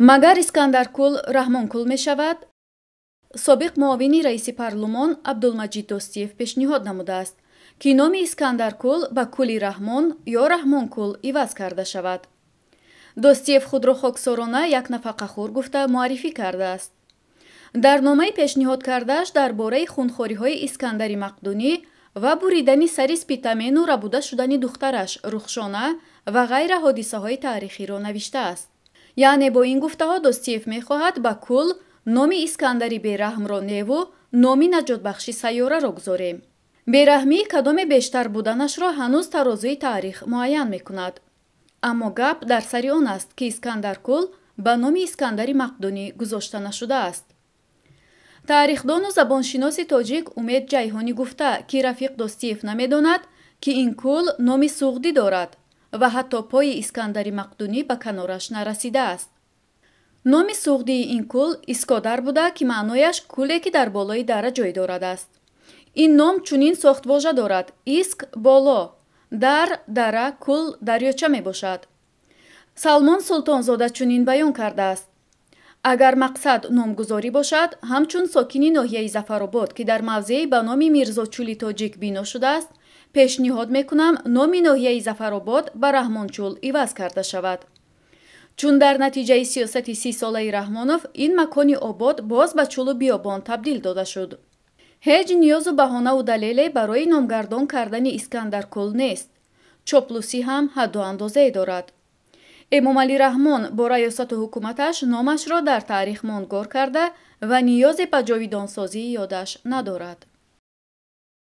Магар Искандаркул Раҳмонкул мешавад? Собиқ муовини раиси парлумон Абдулмаҷид Достиев пешниҳод намудааст, ки номи Искандаркул ба Кули Раҳмон ё Раҳмонкул иваз карда шавад. Достиев худро хоксорона як нафақахӯр гуфта муаррифӣ кардааст. Дар номаи пешниҳод кардааш дар бораи хунхориҳои Искандари Мақдунӣ ва буридани сари Спитамену рабуда шудани духтараш Рухшона ва ғайра ҳодисаҳои таърихиро навиштааст. Яъне бо ин гуфтаҳо Достиев мехоҳад ба кул номи Искандари бераҳмро неву номи наҷотбахши сайёраро гузорем. Бераҳмии кадоме бештар буданашро ҳанӯз тарозуи таърих муайян мекунад. Аммо гап дар сари он аст, ки Искандаркул ба номи Искандари Мақдунӣ гузошта нашудааст. Таърихдону забоншиноси тоҷик Умед Ҷайҳонӣ гуфта, ки рафиқ Достиев намедонад, ки ин кул номи суғдӣ дорад ва ҳатто пои Искандари Мақдунӣ ба канораш нарасидааст. Номи суғдии ин кул Искодар буда, ки маънояш куле, ки дар болои дара ҷой дорад аст. Ин ном чунин сохтвожа дорад: иск боло, дар дара, кул дарёча мебошад. Салмон Султонзода чунин баён кардааст: агар мақсад номгузорӣ бошад, ҳамчун сокини ноҳияи Зафаробод, ки дар мавзеи ба номи Мирзочули тоҷик бино шудааст, пешниҳод мекунам номи ноҳияи Зафаробод ба Раҳмончул иваз карда шавад. Чун дар натиҷаи сиёсати 30-солаи Раҳмонов ин макони обод боз ба чӯлу биёбон табдил дода шуд. Ҳеҷ ниёзу баҳонаву далеле барои номгардон кардани Искандаркул нест. Чоплусӣ ҳам ҳадду андозае дорад. Эмомалӣ Раҳмон бо раёсату ҳукуматаш номашро дар таърих мондгор карда ва ниёзе ба ҷовидонсозии ёдаш надорад.